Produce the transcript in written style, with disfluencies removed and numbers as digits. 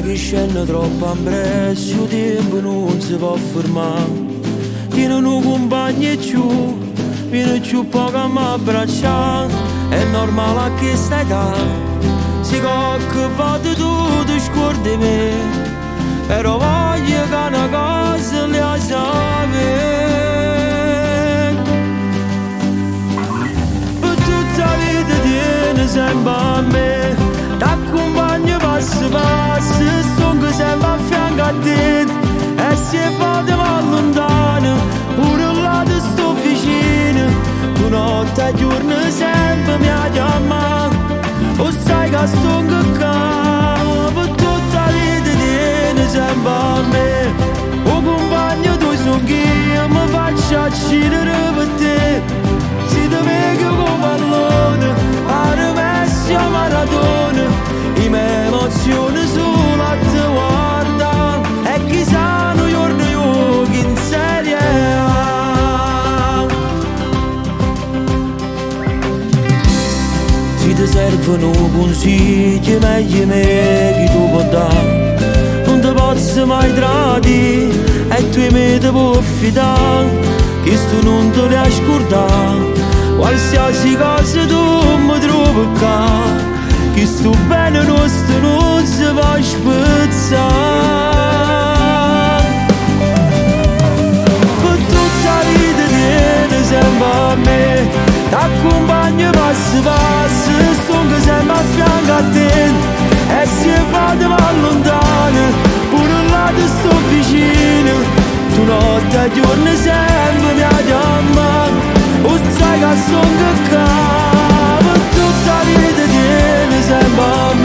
E chi scende troppo ambress, 'o tiempo nun se può fermare. Tieni nu compagno 'e chiù, viene chiù poco a m'abbracciare. È normale a chesta età, si qualche volta tu ti scuordi 'e me. Però voglio che una cosa la sapere. Per tutta la vita tieni sempre a me. T'accompagno passo passo, stongo sempre a fianco a te. E se vado lontano, pure là ti sto vicino. Tu notte e giorno sempre mi chiama. O sai che stongo qua, per tutta la vita tieni sempre a me. O compagno tu sono io, mi faccio uccidere per te. Si te vedo con pallone, pare Messi o Maradona. Io mi emoziono solo a te guarda. E chissà un giorno io in Serie A. Si ti servono consigli, meglio me chi tu può dare. Non ti posso mai tradire e tu me ti puoi fidare. Questo non te l'hai scordare. Qualsiasi cosa tu mi trovi qua. Questo bene nostro non si va a spezzare. Per tutta la vita tieni sempre a me. T'accompagno passo passo, stongo sempre a fianco a te. E se vado va lontano, pure là ti sto vicino. Tu notte e giorno sempre mi chiama. O sai che sono qua, per tutta la vita tieni sempre a me.